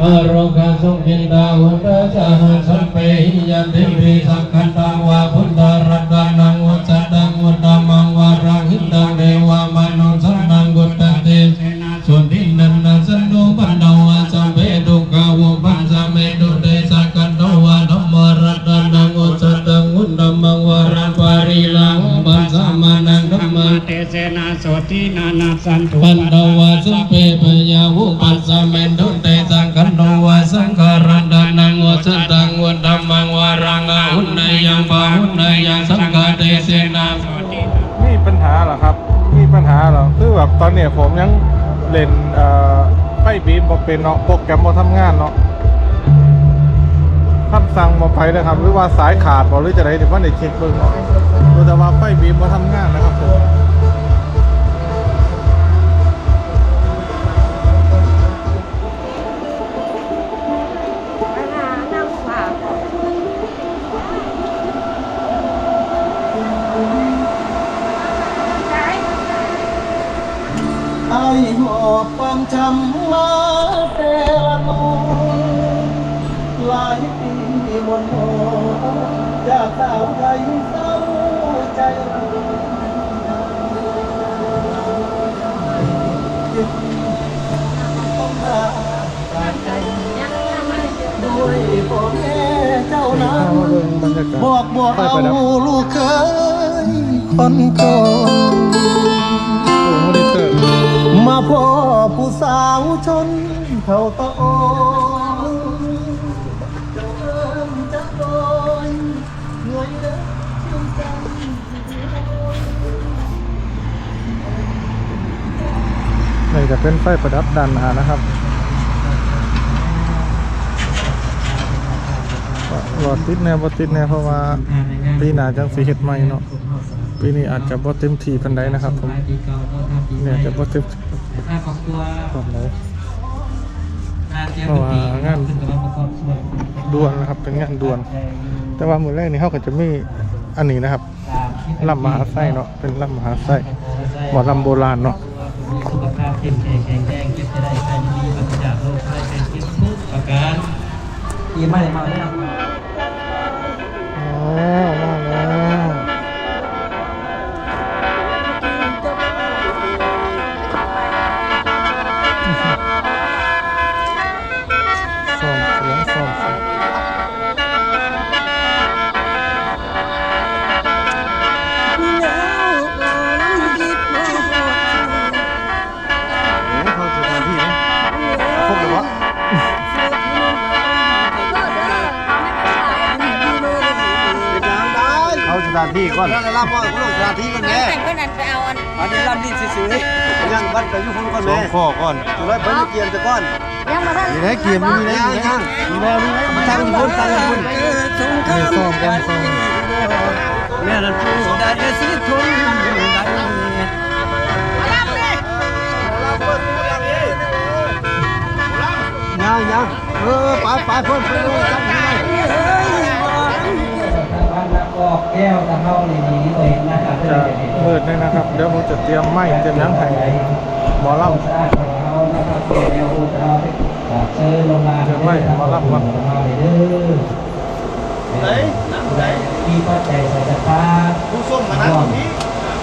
ອາໂລກະສຸກິນດາ ອຸດຕະສະຫະສັບເປຫິ ຍະຕິປິສັກຂັດຖາວາ ພຸດທະລັດຕະນັງ ໂອສັດທັງ ອຸດຕະມັງ ວະລັງ ຫິຕັງ ເດວະມະນຸດສານັງ ພຸດທະເຕເສນາ ໂສຕິນະນັດສັນຕຸ ບັນດາວະ ສັບເປ ທຸກຂະ ວະປັດສະເມ ຕຸ ເຕ ສະກັດຕະວາ ທຳມະລັດຕະນັງ ໂອສັດທັງ ອຸດຕະມັງ ວະລັງ ປະລິລາໂຫ ປັດສະມານັງ ທຳມະເຕເສນາ ໂສຕິນະນັດສັນຕຸ ບັນດາວະ ສັບເປ ພະຍາ ວະປັດສະເມ ຕຸ ເຕ ສະກັດຕະວາ ສັງຄະລັດຕະນັງ ໂອສັດທັງ ອຸດຕະມັງ ວະລັງ ອາຫຸນນະຍັງ ປະຫຸນນະຍັງ ສັງຄະເຕເສນາ ໂສຕິນະ ມີປັນຫາລະຄັບ ມີປັນຫາລະ ຄືແບບຕອນນີ້ຜົມຍັງເລ່ນ ເອີ ໄຟບີມບໍ່ເປັນເນາະ ໂປຣແກຣມບໍ່ທຳງານເນາະ ຄຳສັ່ງບໍ່ໄປເລີຍຄັບ ຫຼືວ່າສາຍຂາດບໍ່ ຫຼືຈັ່ງໃດ ດຽວບໍ່ໄດ້ເຊັກເບິ່ງເນາະ ຮູ້ແຕ່ວ່າໄຟບີມບໍ່ທຳງານນະຄັບຜົມ. ອ້າຍຫອບຄວາມຈຳມາແຕ່ລະມື້ ຫຼາຍປີມົນມົນ ຈາກສາວໄທເສົ້າໃຈ ເຈັບຕ້ອງຫາ ດ້ວຍພໍ່ແມ່ເຈົ້ານັ້ນ ບອກບໍ່ເອົາລູກເຂີຍຄົນຈົນ ມາພໍ້ຜູ້ສາວຊົນເຜົ່າຕະໂອ ເຈົ້າເອີ້ນຈັກດອຍ ເມື່ອຍເດີ ນີ້ຈະເປັນໄຟປະດັບດ້ານໜ້ານະຄັບ ກໍລໍຕິດແດ່ບໍ່ຕິດແດ່ ເພາະວ່າປີໜ້າຈັ່ງຊິເຮັດໃໝ່ເນາະ ປີນີ້ອາດຈະບໍ່ເຕັມທີ່ປານໃດນະຄັບຜົມ ນີ້ອາດຈະບໍ່ເຕັມ ປານໃດ ເພາະວ່າງານດ່ວນນະຄັບ ເປັນງານດ່ວນ ແຕ່ວ່າມື້ແລງນີ້ເຮົາກໍຈະມີອັນນີ້ນະຄັບ ລຳມະຫາໄຊເນາະ ເປັນລຳມະຫາໄຊ ໝໍລຳໂບລານເນາະ ສຸຂະພາບເຂັ້ມແຂງແຂງແຮງ ເຈັບຈະໄດ້ໄຂ້ບໍ່ມີ ປາສະຈາກໂລກໄພໄຂ້ເຈັບທຸກປະການ. ປີໃໝ່ມາແລ້ວ ມາແລ້ວ ມາແລ້ວ ຊ້ອມສຽງ ຊ້ອມສຽງ. ເຂົ້າສະຖານທີ່ເດ້ ຄົບແລ້ວບໍ່? ເຂົ້າສະຖານທີ່ກ່ອນ ເຈົ້າລະລຳບໍ່ ເຂົ້າສະຖານທີ່ກ່ອນແດ່ ເພິ່ນນັ້ນໄປເອົາອັນ ອັນນີ້ລຳນີ້ຊື່ໆ ຍັງບັດໄປຢູ່ພຸ້ນກ່ອນແດ່ ສອງຂໍ້ກ່ອນ ໄປຢູ່ກຽມຊະກ່ອນ. ຍັງບໍ່ທັນ ນີ້ແຫຼະກຽມນີ້ແຫຼະ ຍັງ ຍັງ ມີແລ້ວ ມີແລ້ວ ຕັ້ງຢູ່ພຸ້ນ ຕັ້ງຢູ່ພຸ້ນ ນີ້ຊ້ອມກ່ອນ ຊ້ອມ ແມ່ນຜູ້ໃດຊິທົນໄດ້ ຍັງ ຍັງ ເອີ ໄປ ໄປ ເພິ່ນ ເພິ່ນ ເອີ ຈັບໃຫ້ ຈະມືດແດ່ນະຄັບ ດຽວຜົມຈະຕຽມໄມ້ຕຽມຫຍັງໃຫ້ໝໍລຳ ຕຽມໄມ້ໝໍລຳກ່ອນ ມີປັດໄຈໃສ່ສັດທາ ຜູ້ຊົມມານັ່ງຢູ່ພີ້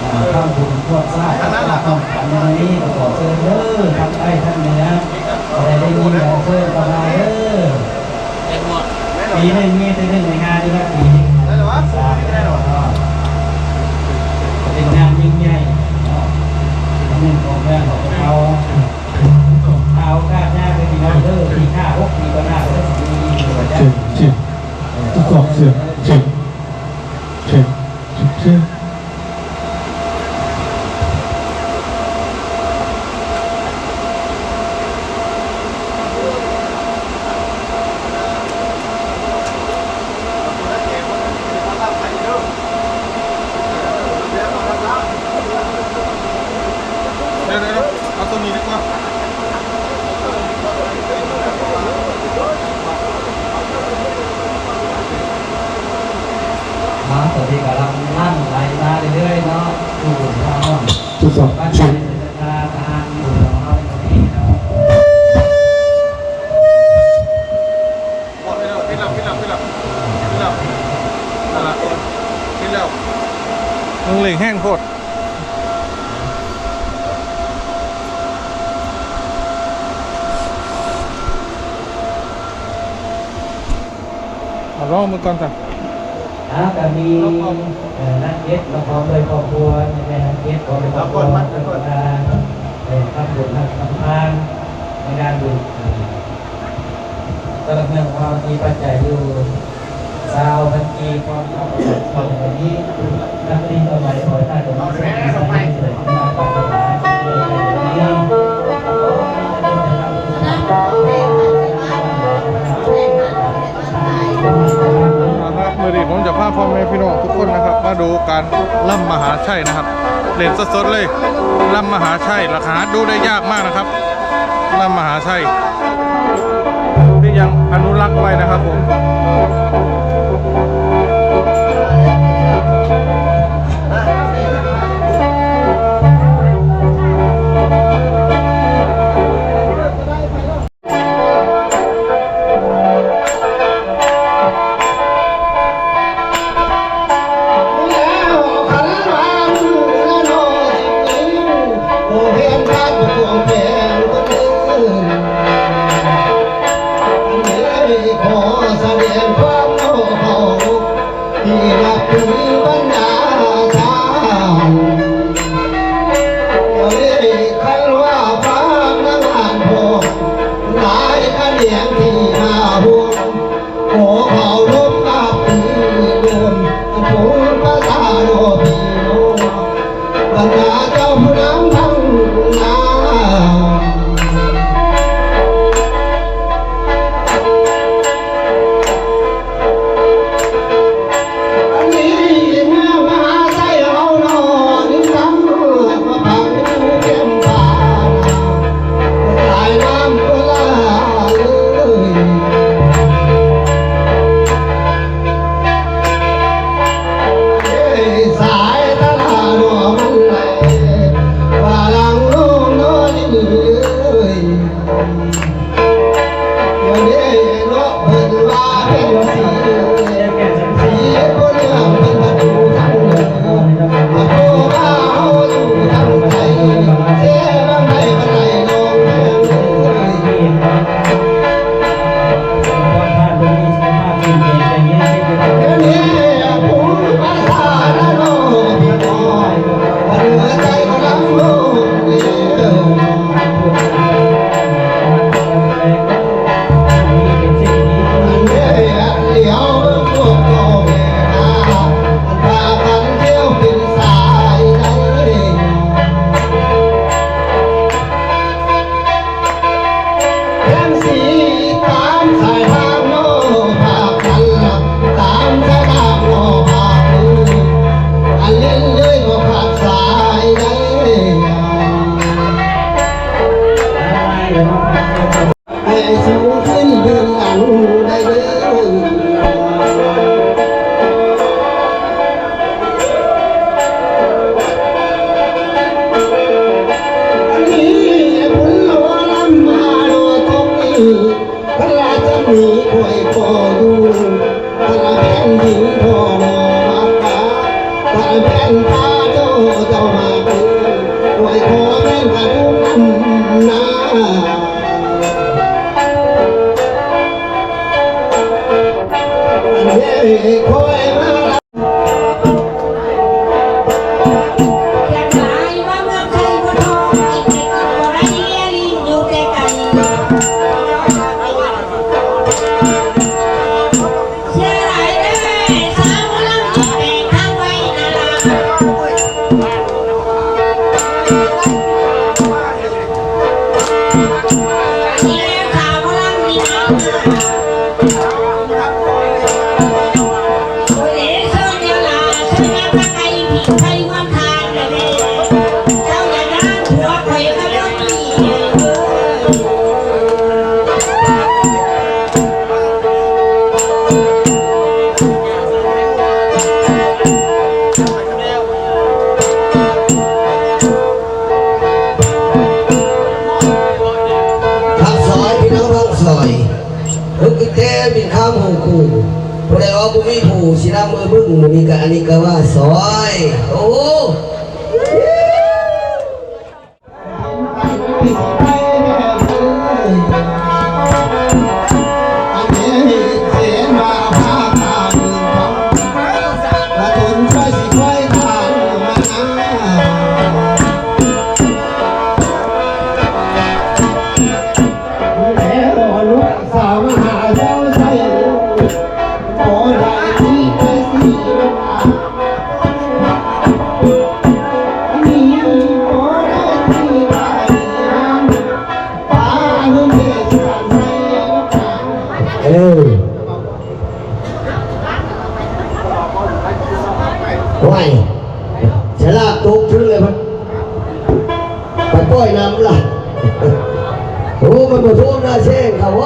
ອ່າ ທຳບຸນຮ່ວມຊາດ ຄະນະລາວ ຄວາມຝັນໃນມື້ນີ້ ກໍຂໍເຊີນເດີ ທັງໃຕ້ທັງເໜືອ ຜູ້ໃດໄດ້ຍິນກໍເຊີນເຂົ້າມາເດີ. ປີໜຶ່ງມີແຕ່ໜຶ່ງໃນງານຢູ່ນະປີນີ້ ໄດ້ແລ້ວວະ ສາມ ໄດ້ແລ້ວເນາະ ເປັນງານຍິ່ງໃຫຍ່ເນາະ ອັນໜຶ່ງຂອງເມືອງຂອງພວກເຮົາ ຖ້າໂອກາດໜ້າກໍຊິເວົ້າເດີ ປີຫ້າຫົກປີຕໍ່ໜ້າກໍຊິມີອີກວ່າ ເຊັກ ເຊັກ ທົດສອບສຽງ ເຊັກ ເຊັກ ເຊັກ ເຊັກ. ເດີໆ ເອົາໂຕນີ້ດີກວ່າ. ມາ ຕອນນີ້ກຳລັງຫຼັ່ງໄຫຼມາເລື້ອຍໆເນາະ ຜູ້ບຸນພາຮ່ວມ ທົດສອບ ເຊັກ ທາງບຸນຂອງເຮົາໃນມື້ນີ້ເນາະ. ໂທດ ເອົາລອງເບິ່ງກ່ອນຊະ. ອ່າ ກໍມີ ເອີ ນັກເກັດ ແລະ ພ້ອມດ້ວຍຄອບຄົວ ແມ່ນນັກເກັດ ພ້ອມດ້ວຍຄອບຄົວ ເພິ່ນກໍມາ ເອີ ທຳບຸນທຳທານ ໃນງານບຸນ ເອີ ຕະຫຼາດເມືອງຂອງເຮົາ ມີປັດໄຈຢູ່ ຊາວພັນກີບ ພ້ອມທັງ ຂອງ ຂອງ ຂອງ ນັກດນຕຣີ ມື້ນີ້ຜົມຈະພາພໍ່ແມ່ພີ່ນ້ອງທຸກຄົນນະຄັບ ມາດູການລຳມະຫາໄຊນະຄັບ ເຫຼັ້ນສົດໆເລີຍ ລຳມະຫາໄຊ ລະຫາດູໄດ້ຍາກມາກນະຄັບ ລຳມະຫາໄຊ ທີ່ຍັງອະນຸລັກໄວ້ນະຄັບຜົມ. ທີ່ນັບຖືບັນດາທ່ານ ເອີຍ ຄັນວ່າພາກນະງານພໍ ຫຼາຍຂະແໜງທີ່ມາຮ່ວມ ຂໍເຄົາລົບນັບຖືລວມ ປົງປະຊາໂນພີ່ນ້ອງ ບັນດາເຈົ້າຜູ້ນຳທັງຫຼາຍ. ອັນນີ້ເມືອງມະຫາໄຊເຮົາເນາະ ມີຄຳມາຟັງເຕັມປ່າ ສາຍນ້ຳໂຄລາເອີຍ ເອີຍ ສາຍຕະຫຼາດເນາະ ມັນໄຫຼ ວ່າຫຼັງໂນ້ນໂນ້ນເອີຍ. ໃຫ້ສູງຂຶ້ນເບື້ອງຫຼັງໄດ້ເດີ. ອັນນີ້ບຸນຫຼວງນຳມາໂນຕົກນີ້ ພະລາຊະນີຂ້ອຍກໍຢູ່ ພະລາແຜ່ນດິນພໍ່ນ້ອງມາກາ ພະລາແຜ່ນຟ້າເຈົ້າ ເຈົ້າມາເກີດ ຂ້ອຍຂໍແມ່ນກະທຸກນຳນາ. ພັກຊອຍ ພີ່ນ້ອງພັກຊອຍ ເອີ ແຕ່ມີຄຳຂອງຄູ ຜູ້ໃດວ່າບໍ່ມີຜູ້ຊີ້ນຳມືບຶ້ງ ມື້ນີ້ກະອັນນີ້ກະວ່າຊອຍ ໂອ້.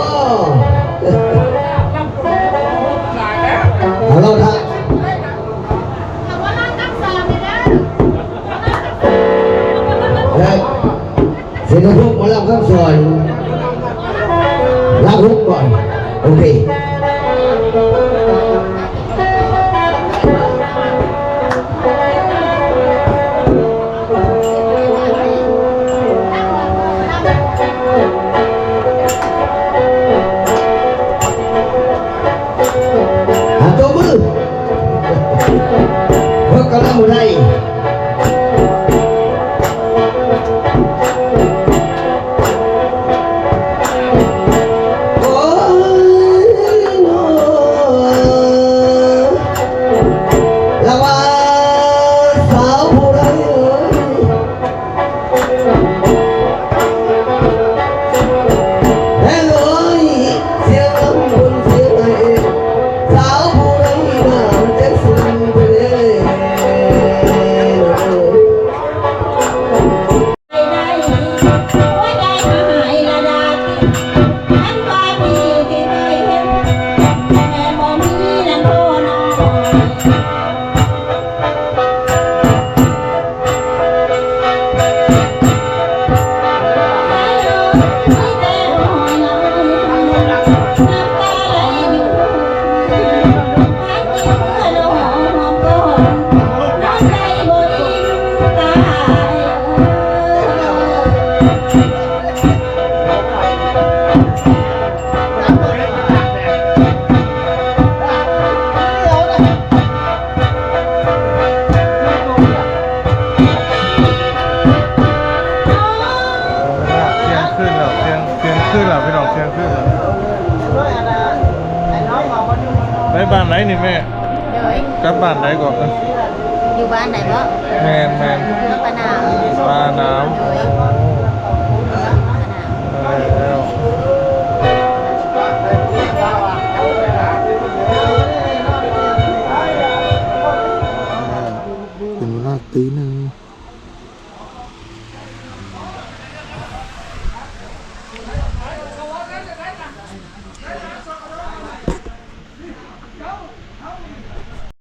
ເອົາລະ ເອີ ເສນພວກໝໍລຳຄຳສອນ ລຳຫົກກ່ອນ ໂອເຄ. ຫາຕົບມື ເພິ່ນກຳລັງບໍ່ໄດ້. ໂອ້ຍ ລະວ່າສາວຜູ້ໃດເອີຍ ແຮງເອີຍ ສຽງລຳບຸນສຽງໄຫ້ ສາວຜູ້ໃດງາມຈັກສ່ຳເດ. ທ່ຽງຄືນແລ້ວ ທ່ຽງ ທ່ຽງຄືນແລ້ວ ພີ່ນ້ອງ ທ່ຽງຄືນແລ້ວ. ໄປບ້ານໃດນີ້ແມ່? ໂດຍ ກັບບ້ານໃດກໍ? ຢູ່ບ້ານໃດບໍ? ແມ່ນ